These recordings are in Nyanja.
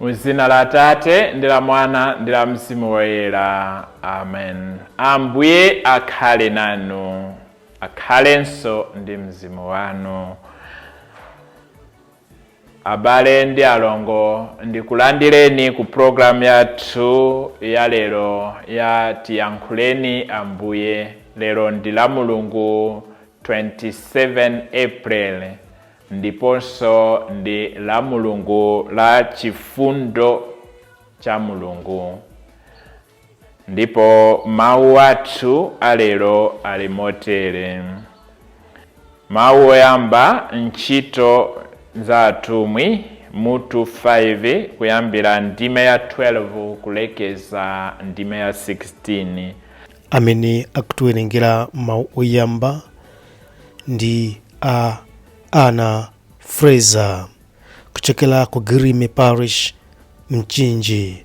Muzina la Atate ndi la Mwana ndi la Mzimu Woyera, amen. Ambuye akhale nanu, akhalenso ndi mzimu wanu. Abale ndi alongo, ndikulandireni ku programu yathu ya lero ya Tiyankhuleni Ambuye. Lero ndi la Mulungu 27 April, ndiponso ndi la Mulungu la Chifundo cha Mulungu. Ndipo mawu athu alero ali motere. Mawu oyamba, Ntchito za Atumwi mutu 5, kuyambira ndime ya 12 kulekeza ndime ya 16. Amene akutiwerengera mawu oyamba ndi a Anna Fraser kuchokera ku Girime Parish, Mchinji,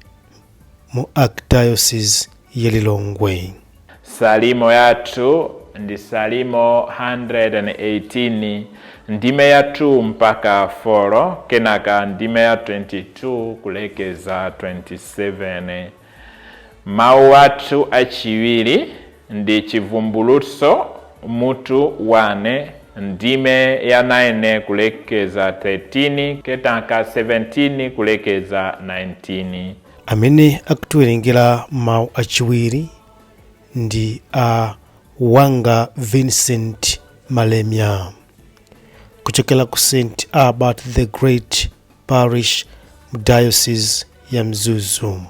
mu Archdiocese ya Lilongwe. Salimo yathu ndi Salimo 118, ndime ya 2 mpaka 4, kenaka ndime ya 22 kulekeza 27. Mawu athu achiwiri ndi Chivumbulutso mutu 1, ndime ya 9 kulekeza 13, kenaka 17 kulekeza 19. Amene akutiwerengera mawu achiwiri ndi a Wanga Vincent Malemia kuchokera ku St Albert the Great Parish mu Diocese ya Mzuzu.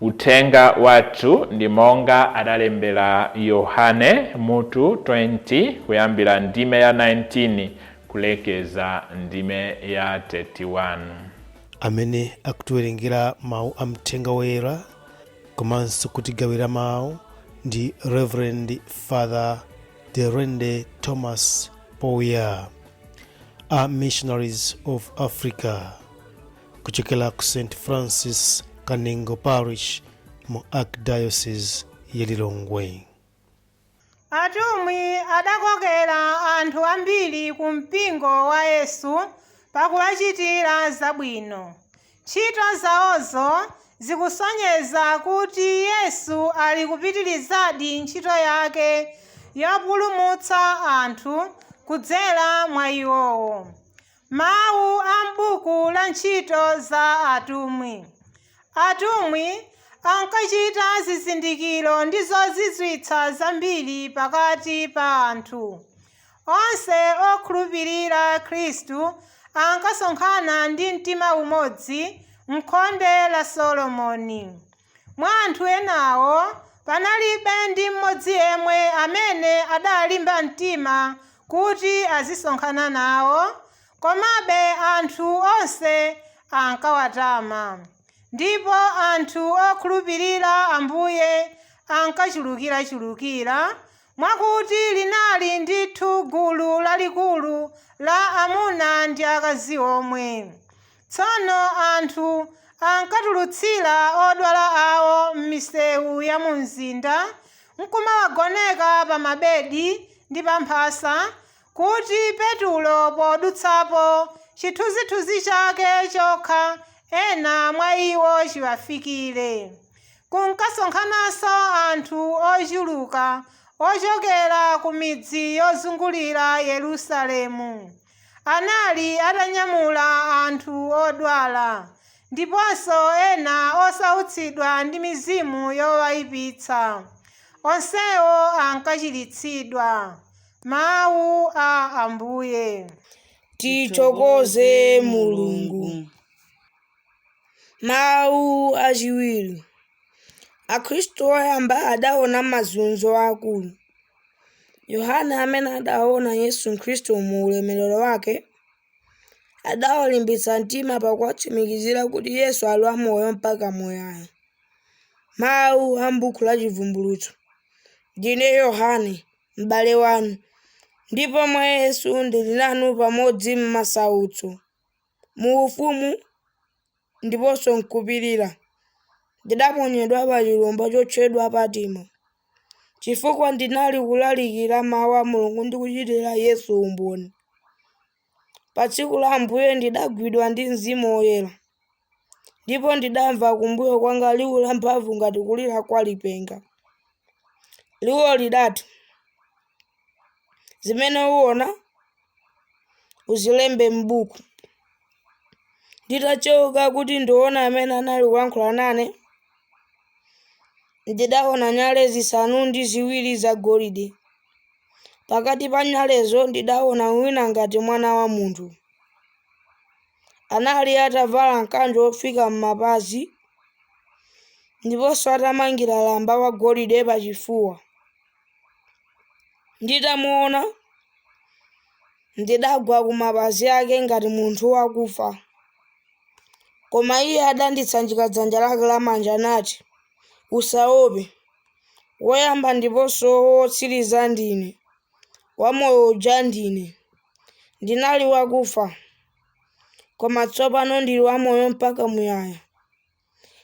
Uthenga wathu ndi monga adalembera Yohane mutu 20, kuyambira ndime ya 19 kulekeza ndime ya 31. Amene akutiwerengera mawu a Mthenga Woyera komanso kutigawira mawu ndi Reverend Father Derende Thomas Poya a Missionaries of Africa kuchokera ku St Francis Kanengo Parish mu Archdiocese ya Lilongwe. Atumwi adakokera anthu ambiri ku mpingo wa Yesu pakuwachitira zabwino. Ntchito zawozo zikusonyeza kuti Yesu ali kupitirizadi ntchito yake yopulumutsa anthu kudzera mwa iwowo. Mawu a m'buku la Ntchito za Atumwi. Atumwi ankachita zizindikiro ndi zozizwitsa zambiri pakati pa anthu. Onse okhulupirira Khristu ankasonkhana ndi mtima umodzi m'khonde la Solomoni. Mwa anthu enawo panalibe ndi mmodzi yemwe amene adalimba mtima kuti azisonkhana nawo, komabe anthu onse ankawatama. Ndipo anthu okhulupirira Ambuye ankachulukirachulukira, mwakuti linali ndithu gulu lalikulu la amuna ndi akazi omwe. Tsono anthu ankatulutsira odwala awo m'misewu ya mu mzinda, nkumawagoneka pa mabedi ndi pa mphasa, kuti Petulo podutsapo, chithunzithunzi chake chokha ena mwa iwo chiwafikire. Kunkasonkhananso anthu ochuluka ochokera ku midzi yozungulira Yerusalemu. Anali atanyamula anthu odwala ndiponso ena osautsidwa ndi mizimu yowayipitsa. Onsewo ankachiritsidwa. Mawu a Ambuye. Tithokoze Mulungu. Mawu achiwiri. Akhristu oyamba adaona mazunzo akulu. Yohane, amene adaona Yesu Khristu mu ulemerero wake, adawalimbitsa mtima pakuwatsimikizira kuti Yesu ali wamoyo mpaka muyaya. Mawu a m'buku la Chivumbulutso. Ndine Yohane, m'bale wanu, ndipo mwa Yesu ndili nanu pamodzi m'masautso, mu ufumu ndiponso m'kupirira. Ndidaponyedwa pa chilumba chotchedwa Patimo, chifukwa ndinali kulalikira mawu a Mulungu ndi kuchitira Yesu umboni. Pa tsiku la Ambuye ndidagwidwa ndi Mzimu Woyera. Ndipo ndidamva kumbuyo kwanga liwu lamphamvu ngati kulira kwa lipenga. Liwulo lidati, zimene uwona uzilembe m'buku. Nditachewuka kuti ndione amene anali kuyankhula nane, ndidaona nyale 7 zagolide. Pakati pa nyalezo ndidaona wina ngati mwana wa munthu. Anali atavala mkanjo wofika m'mapazi ndiponso atamangira lamba wagolide pachifuwa. Nditamuona, ndidagwa ku mapazi ake ngati munthu wakufa. Koma iye adanditsanjika dzanja lake lamanja nati, usaope, woyamba ndiponso wotsiriza ndine, wamoyo uja ndine. Ndinali wakufa, koma tsopano ndili wamoyo mpaka muyaya.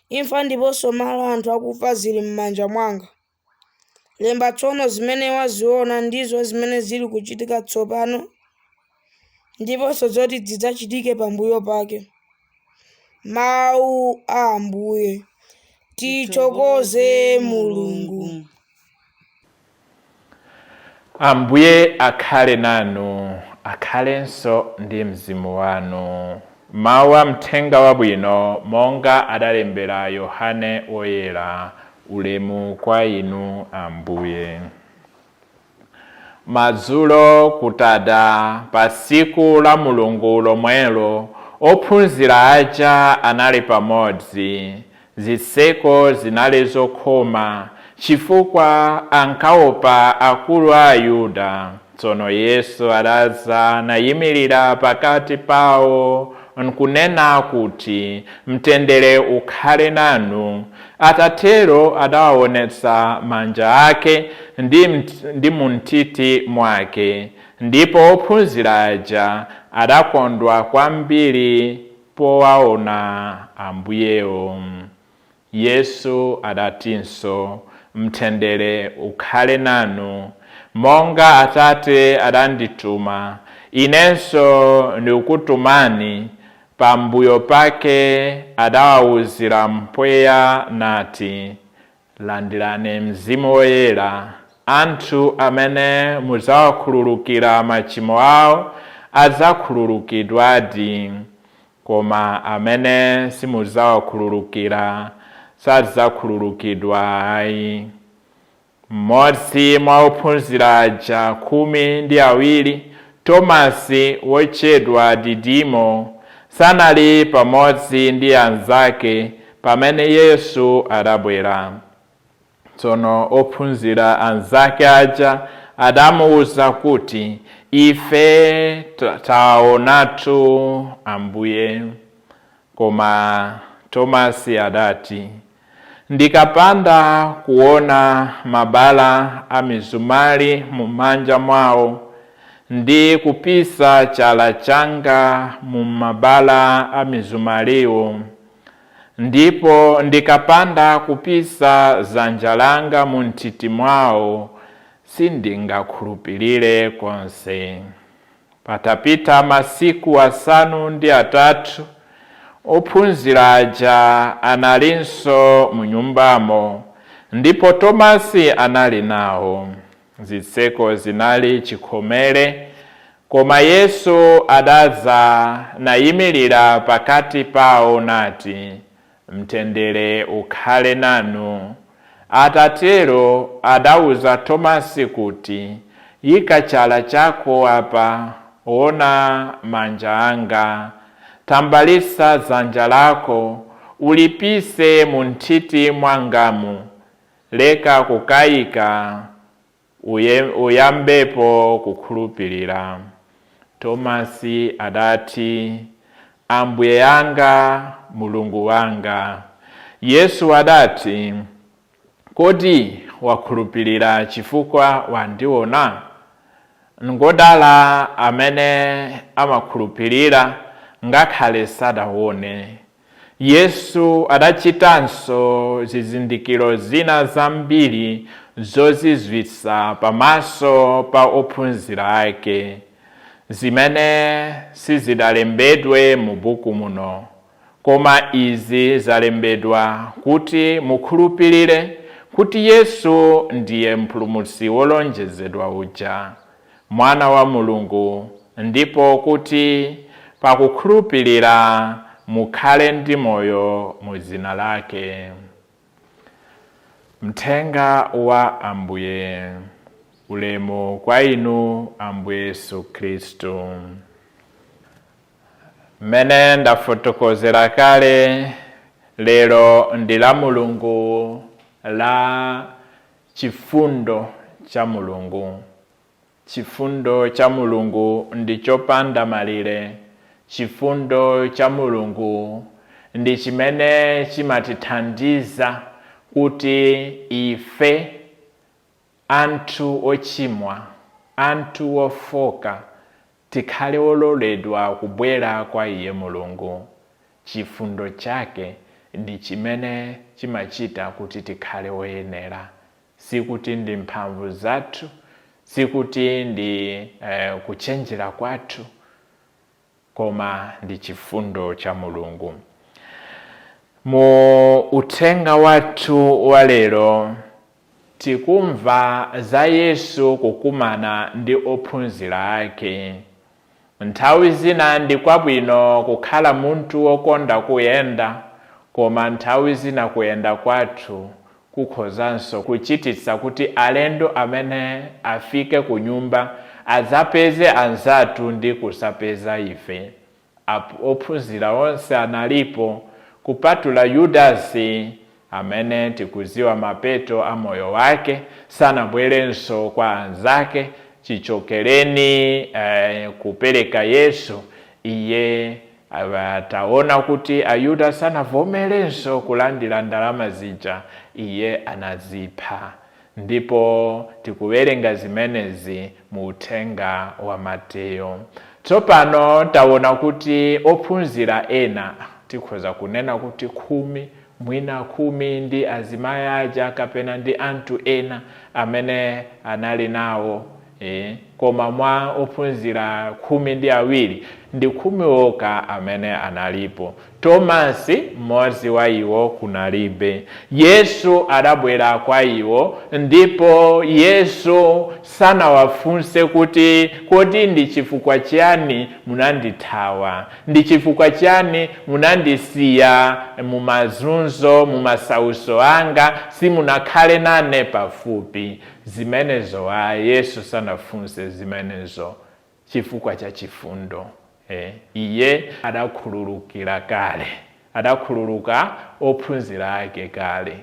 Imfa ndiponso malo anthu akufa zili m'manja mwanga. Lemba tsono zimene waziona ndizo zimene zili kuchitika tsopano, ndiponso zoti zidzachitike pambuyo pake. Mawu a Ambuye. Tithokoze Mulungu. Ambuye akhale nanu, akhalenso ndi mzimu wanu. Mawu a mthenga wabwino monga adalembera Yohane Woyera. Ulemu kwa inu Ambuye. Madzulo kutada pa tsiku la Mulungu lomwelo, ophunzira aja anali pamodzi. Zitseko zinali zokhoma chifukwa ankaopa akulu a Ayuda. Tsono Yesu adadza nayimirira pakati pawo nkunena kuti, mtendere ukhale nanu. Atatero adawaonetsa manja ake ndi munthiti mwake. Ndipo ophunzira aja adakondwa kwambiri powaona Ambuyewo. Yesu adatinso, mtendere ukhale nanu. Monga Atate adandituma, inenso ndikukutumani. Pambuyo pake adawawuzira mpweya nati, landirani Mzimu Woyera. Anthu amene mudzawakhululukira machimo awo adzakhululukidwadi, koma amene simudzawakhululukira sadzakhululukidwa ayi. Mmodzi mwa ophunzira aja 12, Tomasi wotchedwa Didimo, sanali pamodzi ndi anzake pamene Yesu adabwera. Tsono ophunzira anzake aja adamuwuza kuti, ife taonatu Ambuye. Koma Tomasi adati, ndikapanda kuona mabala a mizumali mumanja mwawo ndi kupisa chala changa mu mabala a mizumaliwo, ndipo ndikapanda kupisa dzanja langa mu nthiti mwawo, sindingakhulupirire konse. Patapita masiku 8, ophunzira aja analinso mu nyumbamo, ndipo Tomasi anali nawo. Zitseko zinali chikhomere, koma Yesu adadza nayimirira pakati pawo nati, mtendere ukhale nanu. Atatero adawuza Tomasi kuti, yika chala chako apa, ona manja anga, tambalisa dzanja lako, ulipise mu nthiti mwangamu, leka kukayika, uyambepo kukhulupirira. Tomasi adati, Ambuye anga, Mulungu wanga. Yesu adati, kodi wakhulupirira chifukwa wandiona? Ngodala amene amakhulupirira ngakhale sadaone. Yesu adachitanso zizindikiro zina zambiri zozizwitsa pamaso pa ophunzira ake, zimene sizidalembedwe mu buku muno. Koma izi zalembedwa kuti mukhulupirire kuti Yesu ndiye mpulumutsi wolonjezedwa uja, mwana wa Mulungu, ndipo kuti pakukhulupirira mukhale ndi moyo mu dzina lake. Mthenga wa Ambuye. Ulemu kwa inu, Ambuye Yesu Khristu. Mmene ndafotokozera kale, lero ndi la Mulungu la chifundo cha Mulungu. Chifundo cha Mulungu ndi chopanda malire. Chifundo cha Mulungu ndi chimene chimatithandiza kuti ife anthu ochimwa, anthu ofoka, tikhale ololedwa kubwera kwa iye Mulungu. Chifundo chake ndi chimene chimachita kuti tikhale oyenera. Sikuti ndi mphamvu zathu, sikuti ndi kuchenjera kwathu, koma ndi chifundo cha Mulungu. Mu uthenga wathu wa lero tikumva za Yesu kukumana ndi ophunzira ake. Nthawi zina ndi kwabwino kukhala munthu wokonda kuyenda, koma nthawi zina kuyenda kwathu kukhozanso kuchititsa kuti alendo amene afike ku nyumba adzapeze anzathu ndi kusapeza ife. Ophunzira onse analipo kupatula Yudasi, amene tikuziwa mapeto a moyo wake, sanabwerenso kwa anzake chichokereni kupereka Yesu. Iye ataona kuti Ayuda sanavomerenso kulandira ndalama zija, iye anazipha. Ndipo tikuwerenga zimenezi mu uthenga wa Mateyo. Tsopano taona kuti ophunzira ena, tikhoza kunena kuti 10, mwina 10 ndi azimayi aja kapena ndi anthu ena amene anali nawo, koma mwa ophunzira 12 ndi 10 okha amene analipo. Tomasi mmodzi wa iwo kunalibe. Yesu adabwera kwa iwo, ndipo Yesu sanawafunse kuti kodi ndi chifukwa chiyani munandithawa, ndi chifukwa chiyani munandisiya mumazunzo, mumasauso anga, simunakhale nane pafupi. Zimenezo ayi, Yesu sanafunse zimenezo chifukwa cha chifundo. Iye adakhululukira kale, adakhululuka ophunzira ake kale.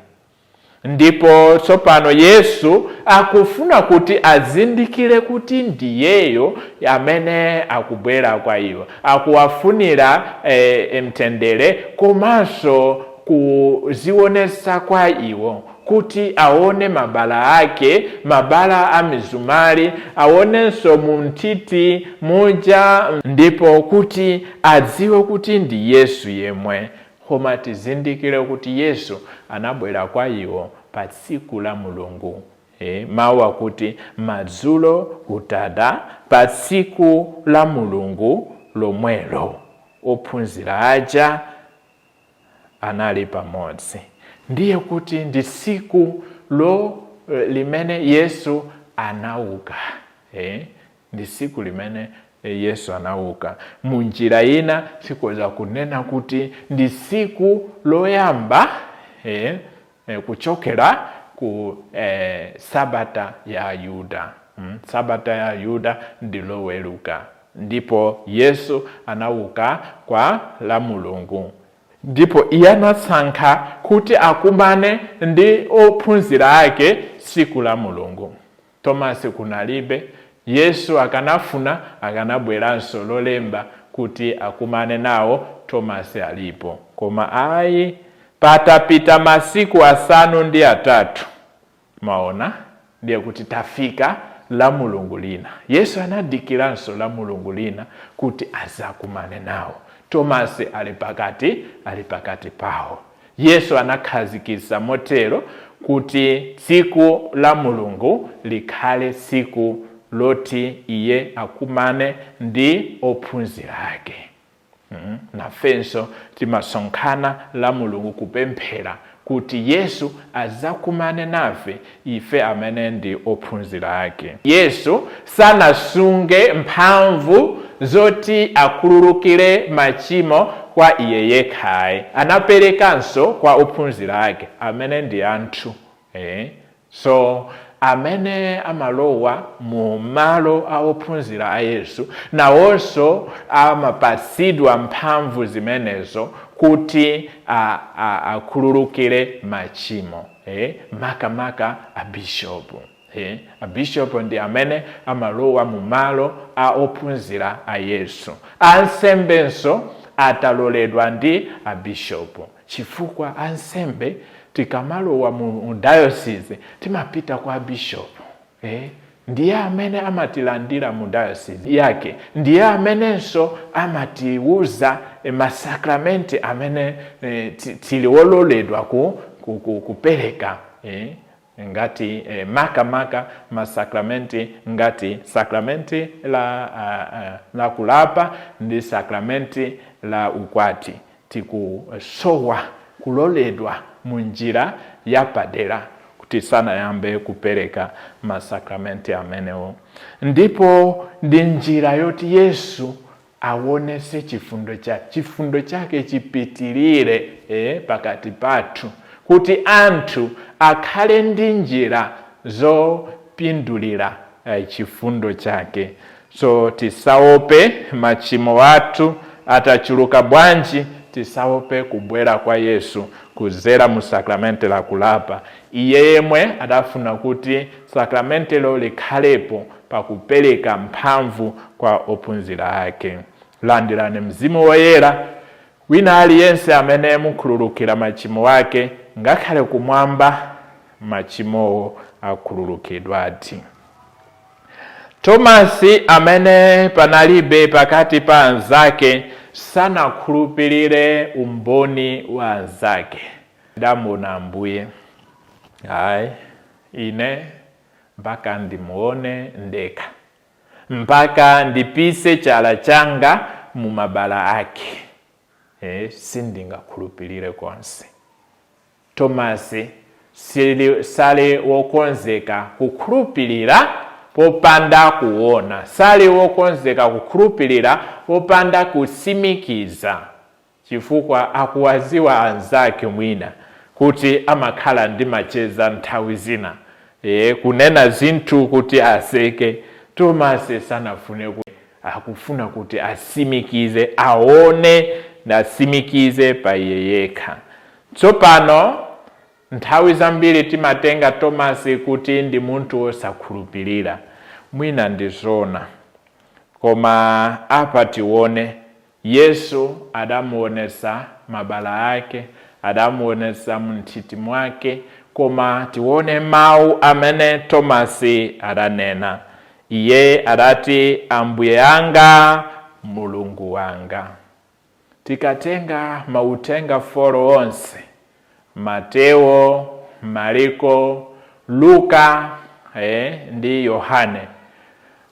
Ndipo tsopano Yesu akufuna kuti azindikire kuti ndiyeyo amene akubwera kwa iwo, akuwafunira mtendere komanso kuzionetsa kwa iwo kuti aone mabala ake, mabala a mizumali, aonenso mu nthiti muja, ndipo kuti adziwe kuti ndi Yesu yemwe. Koma tizindikire kuti Yesu anabwera kwa iwo pa tsiku la Mulungu. Mawu akuti madzulo kutada pa tsiku la Mulungu lomwelo ophunzira aja anali pamodzi. Ndiye kuti ndi tsiku lo limene Yesu anauka. Ndi tsiku limene Yesu anauka. Munjira ina sikoza kunena kuti ndi tsiku loyamba kuchokera ku sabata ya Yuda. Sabata ya Yuda ndi loweruka, ndipo Yesu anauka kwa la Mulungu. Ndipo iye anasankha kuti akumane ndi ophunzira ake tsiku la Mulungu. Tomasi kunalibe. Yesu akanafuna akanabweranso lolemba kuti akumane nawo, Tomasi alipo. Koma ayi, patapita masiku 3, maona, ndiye kuti tafika la Mulungu lina. Yesu anadikiranso la Mulungu lina kuti azakumane nawo. Tomasi ali pakati pawo. Yesu anakhazikitsa motero kuti tsiku la Mulungu likhale tsiku loti iye akumane ndi ophunzira ake. Nafenso timasonkhana la Mulungu kupemphera kuti Yesu azakumane nafe ife amene ndi ophunzira ake. Yesu sanasunge mphamvu zoti akhululukire machimo kwa iye yekhayi, anaperekanso kwa ophunzira ake amene ndi anthu. So amene amalowa mu malo a ophunzira a Yesu nawonso amapasidwa mphamvu zimenezo kuti akhululukire machimo, makamaka abishopu. Abishopu ndi amene amalowa mu malo a ophunzira a Yesu. Ansembenso ataloledwa ndi abishopu, chifukwa ansembe tikamalowa mu diocese timapita kwa bishopu. Ndiye amene amatilandira mu diocese yake, ndiye amenenso amatiuza masakramenti amene tili wololedwa kupereka, ngati makamaka masakramenti ngati sakramenti la kulapa ndi sakramenti la ukwati. Tikusowa kuloledwa mu njira yapadera kuti sanayambe kupereka masakramenti amenewo, ndipo ndi njira yoti Yesu aonese chifundo chake, chifundo chake chipitirire pakati pathu, kuti anthu akhale ndi njira zopindulira chifundo chake. So tisaope machimo athu atachuluka bwanji, tisaope kubwera kwa Yesu kuzera mu sakramenti la kulapa. Iye yemwe adafuna kuti sakramentelo likhalepo pakupereka mphamvu kwa ophunzira ake. Landirani Mzimu Woyera. Wina aliyense amene mukhululukira machimo ake, ngakhale kumwamba machimowo akhululukidwadi. Tomasi amene panalibe pakati pa anzake sanakhulupirire umboni wa anzake. Ndamuona Ambuye. Ayi, ine mpaka ndimuone ndekha, mpaka ndipise chala changa mu mabala ake, sindingakhulupirire konse. Tomasi sali wokonzeka kukhulupirira popanda kuona, sali wokonzeka kukhulupirira popanda kusimikiza, chifukwa akuwaziwa anzake mwina kuti amakhala ndi macheza nthawi zina, kunena zinthu kuti aseke. Tomasi sanafune, akufuna kuti asimikize, aone nasimikize pa iye yekha. Tsopano nthawi zambiri timatenga Tomasi kuti ndi munthu wosakhulupirira, mwina ndi zona, koma apa tione Yesu adamuonesa mabala ake, adamuonesa munthiti mwake, koma tione mawu amene Tomasi adanena. Iye adati, Ambuye anga, Mulungu wanga. Tikatenga mautenga folo onse, Mateo, Mariko, Luka ndi Yohane,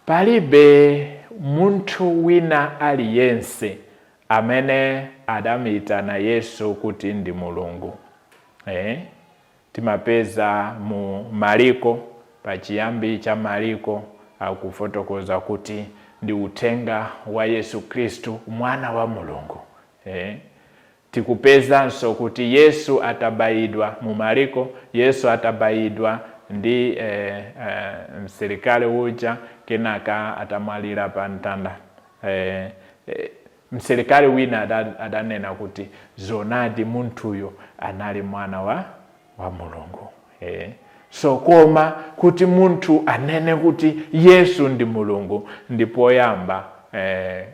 palibe munthu wina aliyense amene adamuyitana Yesu kuti ndi Mulungu. Timapeza mu Mariko, pachiyambi cha Mariko akufotokoza kuti ndi uthenga wa Yesu Khristu mwana wa Mulungu. Tikupezanso kuti Yesu atabayidwa mu Mariko, Yesu atabayidwa ndi msilikali uja, kenaka atamwalira pa mtanda, msilikali wina adanena kuti zonadi munthuyo anali mwana wa Mulungu. So koma kuti munthu anene kuti Yesu ndi Mulungu, ndipoyamba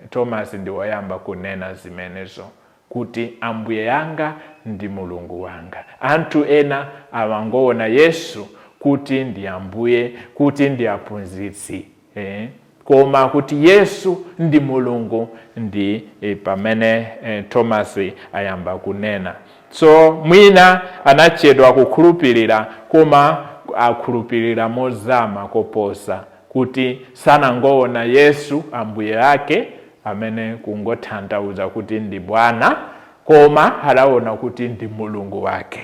Thomas ndi woyamba kunena zimenezo kuti Ambuye yanga ndi Mulungu wanga. Anthu ena awangoona Yesu kuti ndi Ambuye, kuti ndi aphunzitsi, koma kuti Yesu ndi Mulungu ndi pamene Thomas ayamba kunena. So mwina anachedwa kukhulupirira, koma akhulupirira mozama koposa kuti sanangoona Yesu Ambuye ake, Amene kungotanthauza kuti ndi Bwana, koma adaona kuti ndi Mulungu wake.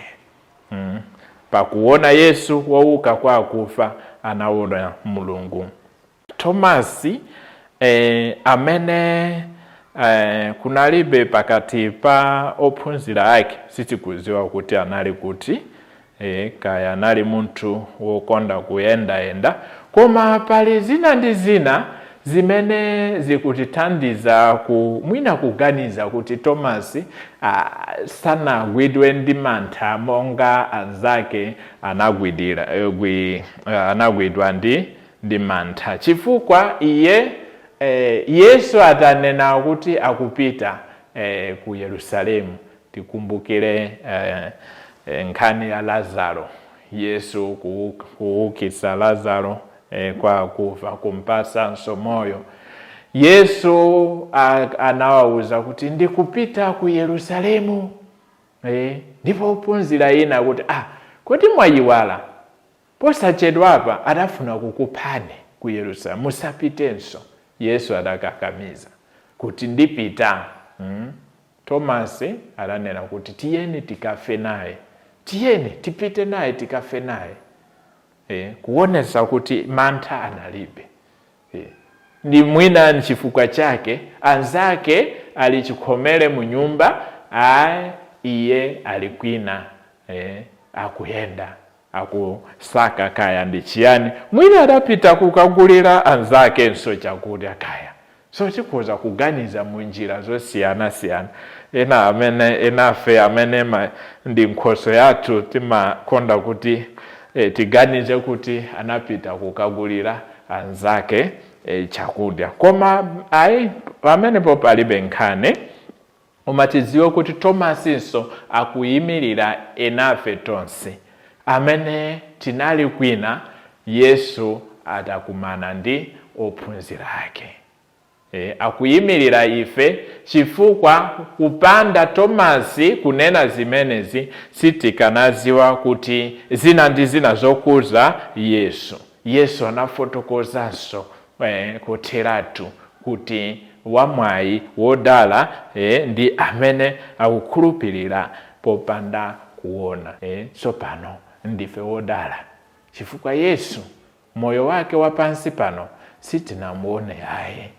Pakuona Yesu wouka kwa akufa, anaona Mulungu. Tomasi amene kunalibe pakati pa ophunzira ake, sitikudziwa kuti anali kuti, kaya anali munthu wokonda kuyendayenda, koma pali zina ndi zina zimene zikutithandiza ku mwina kuganiza kuti Tomasi sanagwidwe ndi mantha monga anzake anagwidira, anagwidwa ndi mantha, chifukwa iye Yesu atanena kuti akupita ku Yerusalemu. Tikumbukire nkhani ya Lazaro, Yesu kuukitsa Lazaro kwa akufa, kumpasanso moyo. Yesu anawawuza kuti ndikupita ku Yerusalemu, ndipo ophunzira ina kuti, kodi mwayiwala posachedwapa adafuna kukuphani ku Yerusalemu? Musapitenso. Yesu adakakamiza kuti ndipita. Tomasi adanena kuti tiyeni tikafe naye, tiyeni tipite naye tikafe naye, kuonesa kuti mantha analibe. Ndi mwina nchifukwa chake anzake ali chikhomere mu nyumba, ayi, iye ali kwina, akuyenda akusaka kaya ndi chiyani, mwina adapita kukagulira anzakenso chakudya kaya. So tikhoza kuganiza mu njira zosiyanasiyana. Ena amene enafe amene ndi nkhoso yathu timakonda kuti tiganize kuti anapita kukagulira anzake chakudya, koma ayi, pamenepo palibe nkhani. Koma tidziwe kuti Tomasinso akuyimirira enafe tonse amene tinali kwina Yesu atakumana ndi ophunzira ake. Akuyimirira ife, chifukwa kupanda Tomasi kunena zimenezi sitikanaziwa kuti zina ndi zina zokuza Yesu. Yesu anafotokozanso kotheratu kuti wamwayi wodala ndi amene akukhulupirira popanda kuona. Tsopano ndife wodala chifukwa Yesu moyo wake wapansi pano sitinamuone ayi.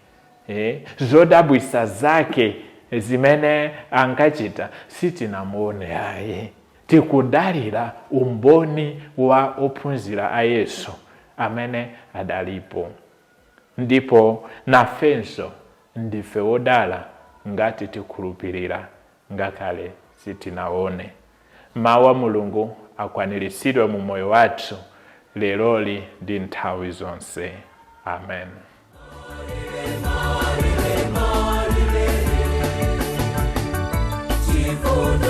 Zodabwisa zake zimene ankachita sitinamuone ayi. Tikudalira umboni wa ophunzira a Yesu amene adalipo, ndipo nafenso ndife wodala ngati tikhulupirira ngakhale sitinaone. Mawu a Mulungu akwaniritsidwe mu moyo wathu leroli ndi nthawi zonse. Amen. Chifundo.